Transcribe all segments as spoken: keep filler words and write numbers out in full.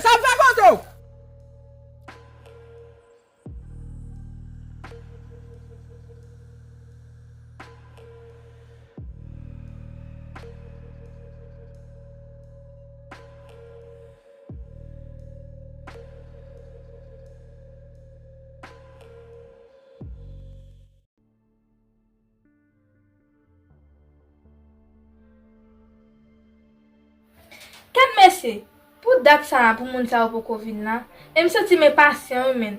Sa m fè kote w? Gad mesye, pou dat sa a pou moun sa yo poko vin la, e m santi m enpasyan wi menn.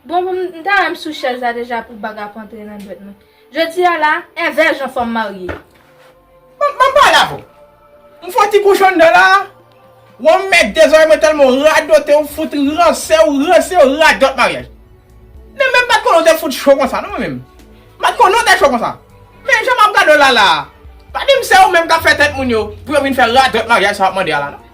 Bon pou m, m ta renmen sou chèz la deja pou bag ap antre nan dwèt mwen. Jodi a la, envè jan fò m marye. Ban m pale avè w. M fè yon ti kouche anndan la. Wè m mèt dezòrye mwen tèlman w radote, w fout ranse, w ranse, w radòt maryaj. Men menm m pa t konnen w te fout cho konsa non mwen menm. M pa t konnen w te cho konsa. Men jan m ap gade w la la a, pa di m se ou menm k ap fè tèt moun yo pou yo vin fè radòt maryaj sa w ap mande a la non.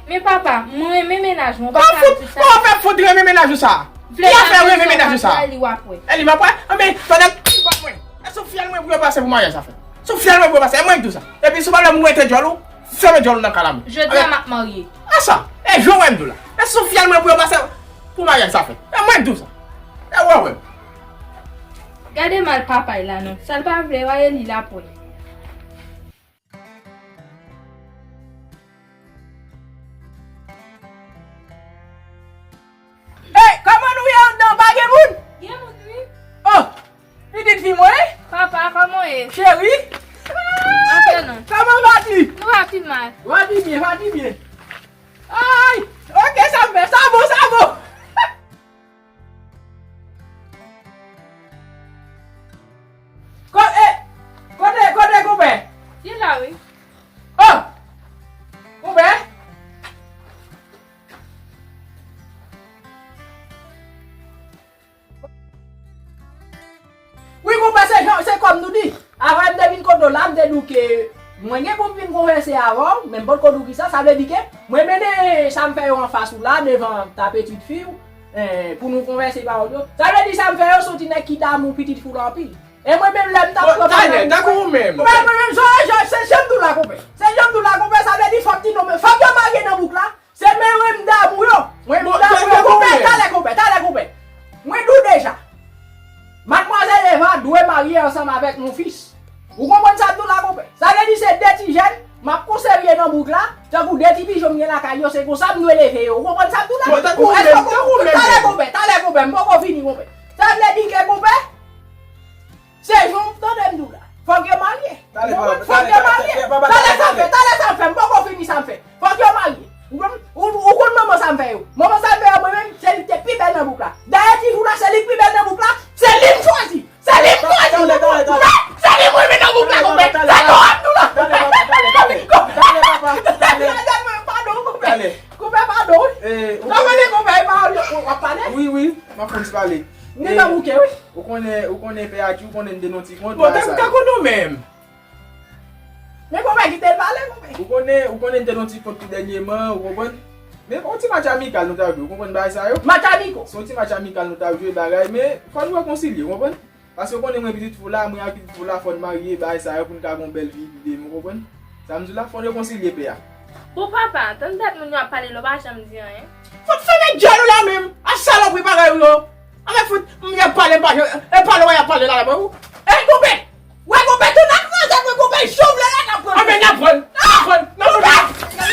Men papa, mwen renmen mennaj mwen, ou pa ka di sa. Kòman w fè fout renmen mennaj ou sa? Vle y ap fè renmen mennaj ou sa? Eli w ap wè. Eli m ap wè? Anben, pandan ki bòt mwen? E sou fyèl mwen pou yo pase pou maryaj sa fèt. Sou fyèl mwen pou yo pase. E mwen k di w sa. Epi si w pa vle m rete djòl ou, fèmen djòl ou nan kalamou. Jodi a m ap marye. A sa, e jan w wè m di w la. E sou fyèl mwen pou yo pase pou maryaj sa fèt. E mwen k di w sa. E w wè w wè m. Gade mal papay la non. Sa l pa vle a, Eli l ap wè. Ey, kòman nou ye anndan? Pa gen moun? Gen moun wi. Oh, pitit fi mwen. Papa, kòman w ye? Cheri. Antre non. Kòman w ap di? Nou pa pi mal. W ap di byen, w ap di byen. Ay, oke, sa m fè, sa bon, sa bon. Ko-, e, kote, kote konpè? Li la wi. Oh! Konpè? Wi, konpè, se jan, se kòm nou di. Avan m te vin kote w la, m te di w ke mwen gen pou m vin konvèse avè w, men m potko di w kisa, sa vle di ke mwen mennen sa m fè yo anfas ou la, devan ta pitit fi w, eh, pou nou konvèse pawòl yo. Sa vle di sa m fè yo soti nèg ki damou pitit fi w la anpil. E mwen menm lè m t ap pran talè, tankou ou menm. Mwen menm, jan, jan, se jan m di w la, konpè. Se jan m di w la, konpè, sa vle di fòk ti nonm, fòk yo marye nan bouk la. Se mwen, mwen m damou yo. Mwen m damou yo. Konpè, talè, konpè, talè, konpè. Mwen di w deja. Madmwazèl Eva dwe marye ansanm avèk mon fis. Ou konprann sa m di w la, konpè? Sa vle di se de ti jèn, m ap konserve nan bouk la, tankou de ti pijon m gen lakay yo, se konsa m dwe leve yo. Ou konprann sa m di w la? Bon, tankou ou menm, tankou ou menm. Talè, konpè, talè, konpè, m poko fini, konpè. Sa vle di ke, konpè, se jan w tande m di w la. Fòk yo marye. Talè, papa, fòk yo marye. Talè, talè, talè, talè, talè, sa m fè, talè, sa m fè, m poko fini sa m fè. Fòk yo marye. Ou konn, ou, ou konn manman sa m fè yo. Manman sa m fè yo, mwen menm, se li ki te pi bèl nan bouk la. Dayè, ti jou la, se li ki pi bèl nan bouk la. Se li m chwazi. Se li m chwazi. Talè, talè, talè. Konpè, se li mwen met nan bouk la, konpè. Sa konpè m di w la. Talè, papa, talè, talè. Talè, papa, talè. Padon, konpè. Talè. Konpè, padon, wi. Eh, ou konnen konpè, e pawòl yo, w ap pale? Wi, wi, m ap fè yon ti pale. M gentan bouke, wi. Ou konnen, ou konnen pè a di, ou konnen m te nan ti kont. Bon, bagay sa yo. Tankou nou menm. Men konpè, kite l pale, konpè. Ou konnen, ou konnen m te nan ti kont tou dènyèman, ou konprann? Men yon ti match amikal nou t ap jwe, ou konprann bagay sa yo? Match amiko. Se yon ti match amikal nou t ap jwe, bagay, men fò n rekonsilye, ou konprann? Paske ou konnen mwen pitit fi w la, mwen ak pitit fi w la, fò n marye, bagay sa yo, pou n ka gen yon bèl vi epi demen, ou konprann? Sa m di w la, fò n rekonsilye pè a. Bon, papa, tann tèt moun yo ap pale la, w pa janm di anyen. Fout fèmen djòl ou la menm, ak salopri parèy ou yo. Anben fout, m ap pale, m pa janm, e pale w ap pale la, la, mwen ou. E konpè! Wè konpè, tou n ap kraze mwen, konpè, jan w vle la, n ap pran. Anben n ap pran, n ap pran, n ap pran.